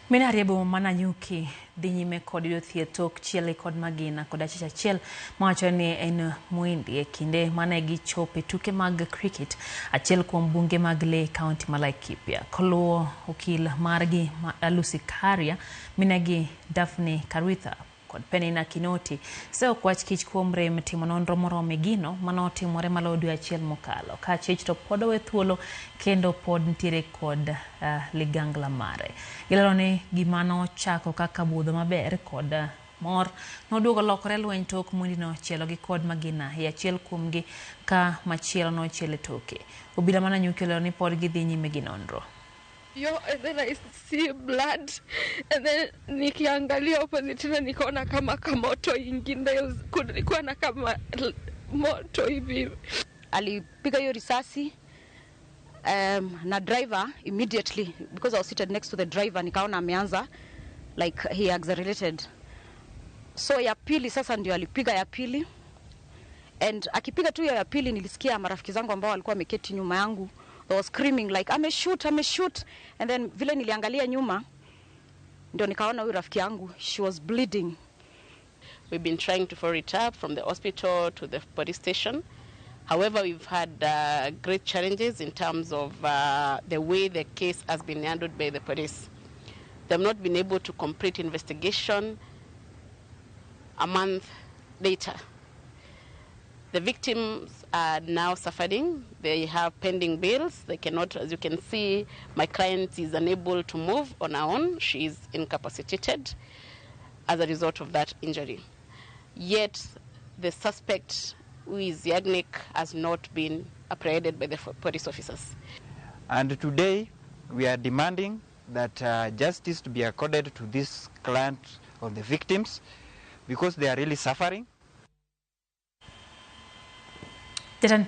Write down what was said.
Mine ariyo e boma ma Nanyuki dhi nyime kod yudo thieth tok chielgi kod magina kod achich achiel mawachore ni en Muhindi e kinde mane gichopo e tuke mag cricket achiel kuom bunge mag lee e kaunti ma Laikipia. Koluwo okil margi Lucy Karia, minegi Daphne Karwitha kod Penina Kinoti se ok wach kich kuom rem timo nonro moromo e gino mane otimore maloyo dwe achiel mokalo. Ka achich to pod owe thuolo kendo pod nitiere kod ligangla mare. Gilero ni gima nochako kaka budho maber kod mor noduogo lokore lweny tok Muhindi chielo gi kod magina e achiel kuomgi ka machielo nochiel e toke. Obila ma Nanyuki olero ni pod gidhi nyime gi nonro. Yo, and then I see blood, and then nikiangalia opposite tena nikaona kama kamoto ingine, kulikuwa na kama moto hivi. Alipiga hiyo risasi na driver immediately, because I was seated next to the driver, nikaona ameanza like he accelerated. So ya pili sasa ndio alipiga ya pili, and akipiga tu hiyo ya pili nilisikia marafiki zangu ambao walikuwa wameketi nyuma yangu, they were screaming like ameshoot, ameshoot. And then vile niliangalia nyuma ndio nikaona huyu rafiki yangu, she was bleeding. We've been trying to follow it up from the hospital to the police station. However, we've had great challenges in terms of the way the case has been handled by the police. They have not been able to complete investigation a month later. The victims are now suffering. They have pending bills. They cannot, as you can see, my client is unable to move on her own. She is incapacitated as a result of that injury. Yet the suspect, who is Yagnik, has not been apprehended by the police officers. And today we are demanding that justice to be accorded to this client of the victims, because they are really suffering. Jatend